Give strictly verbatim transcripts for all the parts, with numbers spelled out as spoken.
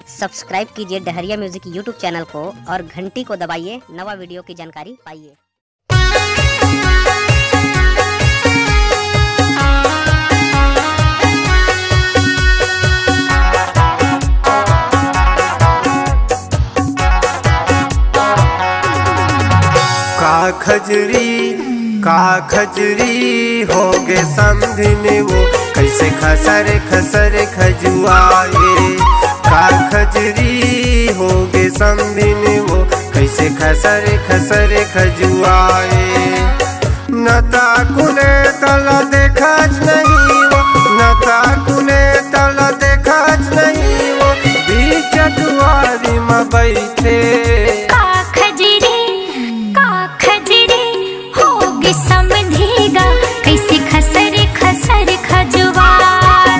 Subscribe कीजिए Dahariya music YouTube channel को और घंटी को दबाइए, नवा वीडियो की जानकारी पाइए। का खजरी, का खजरी होगे समधिन वो, कइसे खसर खसर खजुआए। का खजरी होगे समधिन वो, कइसे खसर खसर खजुआए। न ताकुने तला देखच नहीं वो, न ताकुने तला देखच नहीं वो, बीच दुआरी म बइठे। का खजरी, का खजरी होगे समधिगा, कइसे खसर खसर खजुआर।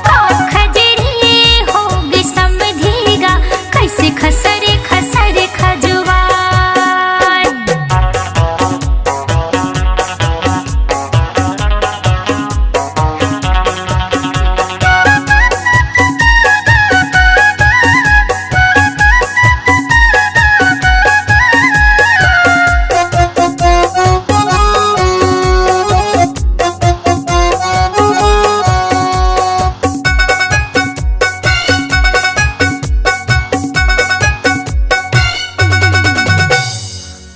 का खजरी होगे समधिगा, कइसे खसर खसर खजुआर।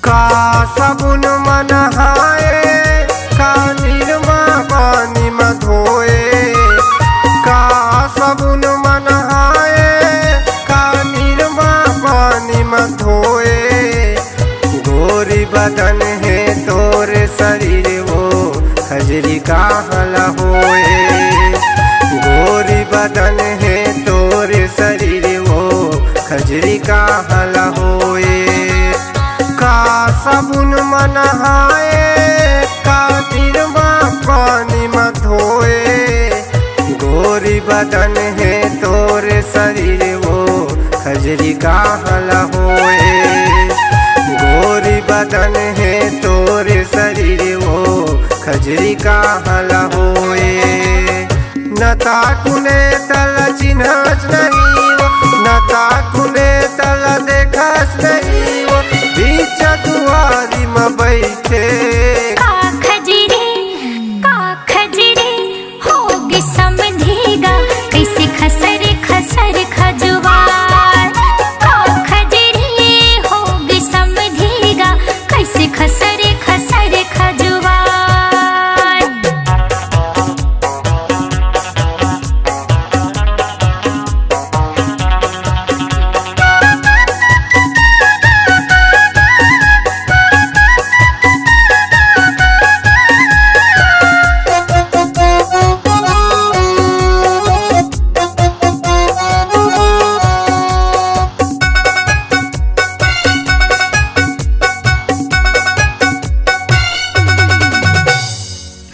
का साबुन म नहाए, का निरमा पानी म धोए। का साबुन म नहाए, का निरमा पानी म धोए। गोरी बदन हे तोर शरीर वो, खजरी कहाँ ला होए। गोरी बदन हे तोर शरीर वो, खजरी कहाँ ला होए। का साबुन म नहाए, का निरमा पानी म धोए। गोरी बदन हे तोर शरीर वो, खजरी कहाँ ला होए। गोरी बदन हे तोर शरीर वो, खजरी कहाँ ला होए। न ताकुने तला चिन्हच नहीं वो, न ताकुने तला देखच नहीं वो, बीच दुआरी म बइठे। का खजरी, का खजरी होगे समधिगा, कइसे खसर खसर खजुआर। का खजरी होगे समधिगा, कइसे खसर खसर खजुआर।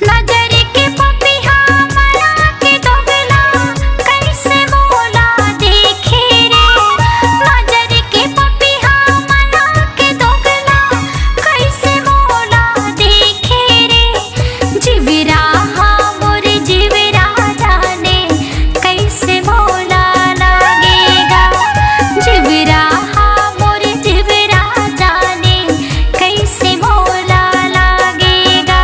नजर के पपिहा मना के दोगला, कइसे मोला देखे रे। नजर के पपिहा मना के दोगला, कइसे मोला देखे रे। जिविरा हा मोर जिविरा जाने, कइसे मोला लागेगा। जिविरा हा मोर जिविरा जाने, कइसे मोला लागेगा।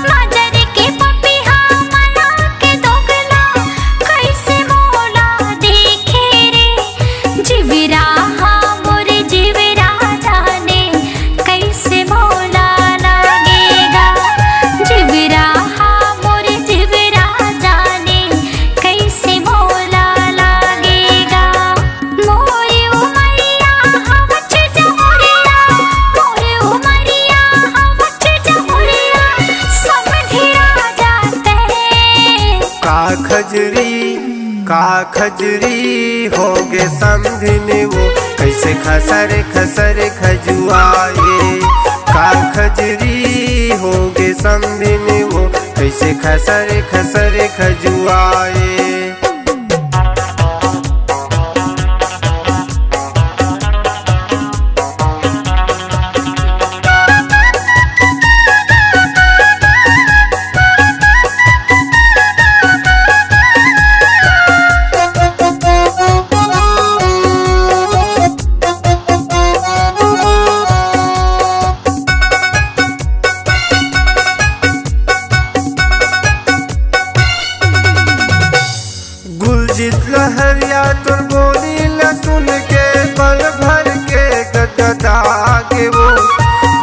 नजर के पपिहा मना के दोगला, कइसे मोला देखे रे। जिविरा हा मोर जिविरा जाने, कइसे मोला लागेगा। जिविरा हा मोर जिविरा जाने, कइसे मोला लागेगा। मोर उमरिया हवच जमुरिया, मोर उमरिया हवच जमुरिया, समधिया जाते। का खजरी, का खजरी होगे समधिन वो, कइसे खसर खसर खजुआए। का खजरी होगे समधिन वो, कइसे खसर खसर खजुआए। या तोर बोली ला सुन के पल भर के गदगदा गे वो।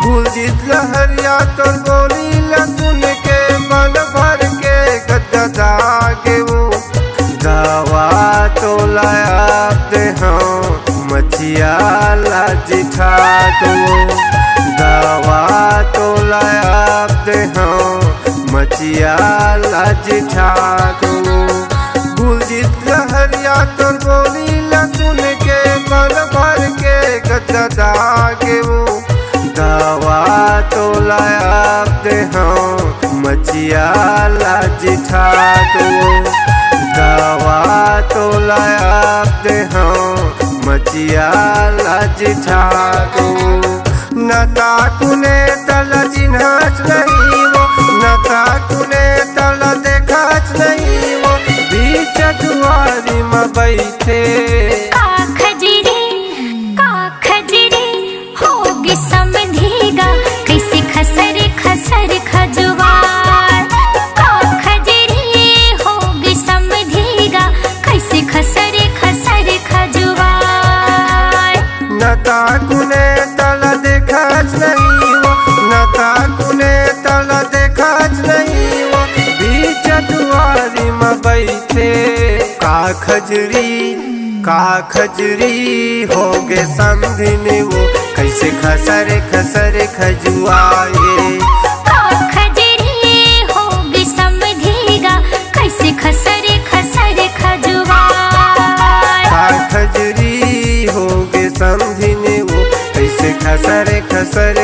भूलजीत लहरिया तोर बोली ला सुन के पल भर के गदगदा गे वो। दवा तोला आप दे हँव मचिया ला जिठा दो। दवा तोला आप दे हँव मचिया ला जिठा दो। भूलजीत लहरिया तोर बोली ला सुन के पल भर के गदगदा गे वो। दवा तोला आप दे हँव मचिया ला जिठा दो। दवा तोला आप दे हँव मचिया ला जिठा दो। न ताकू नेता ला चिन्हच नहीं वो, न ताकू नेता ला देखच नहीं वो, बीच दुआरी म बैठे। का खजरी, का खजरी, होगे समधी गा, कइसे खसर खसर खजुआर। का खजरी, होगे समधी गा, कइसे खसर खसर खजुआर। न ताकू नेता ला देखच नहीं वो, न ताकू नेता ला देखच नहीं वो, बीच दुआरी म बैठे। का खजरी, का खजरी, होगे समधिन वो, कइसे खसर खसर खजुआए। का खजरी, होगे समधी गा, कइसे खसर खसर खजुआए। का खजरी, होगे समधिन वो, कइसे खसर खसर